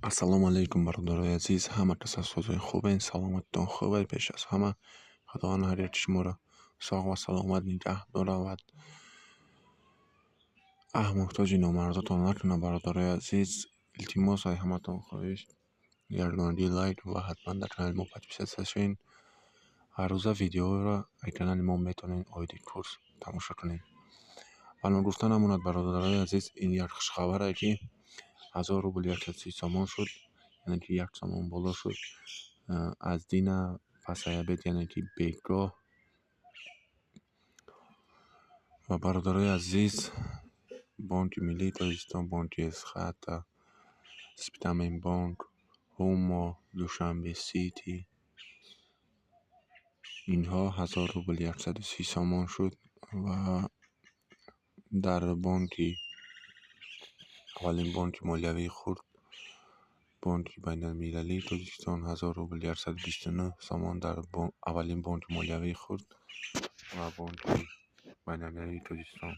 Ассалому алайкум, бародарои азиз, ҳама кас аз созои хубен, саломатитон хубе. Пеш аз ҳама Худованд ҳар яки шуморо соғ ва саломат нигаҳ дорад, муҳтоҷи номардотон накунад. Бародарои азиз, илтимос, ай ҳаматон хоҳиш, якдонагӣ лайк ва ҳатман дар канали мо подписаться шавед. Ҳаррӯза видеоҳоро ай канали мо метавонед оиди курс тамошо кунед. Ва ногуфта намонад, бародарои азиз, ин як хушхабаре, ки 1000 рубл 130 сомон шуд, яъне ки 1 сомон боло шуд аз дина пасай обед, яъне ки бегоҳ. Ва, бародарои азиз, Бонки Миллии Тоҷикистон, бонки Эсхата, Спитамен бонк, Ҳумо, Душанбе Сити, инҳо 1000 рубл 130 сомон шуд. Ва дар бонки аввалин, бонки молиявии хурд, Бонки Байналмилалии Тоҷикистон, 1000 рубл 129 сомон дар аввалин бонки молиявии хурд ва Бонки Байналмилалии Тоҷикистон.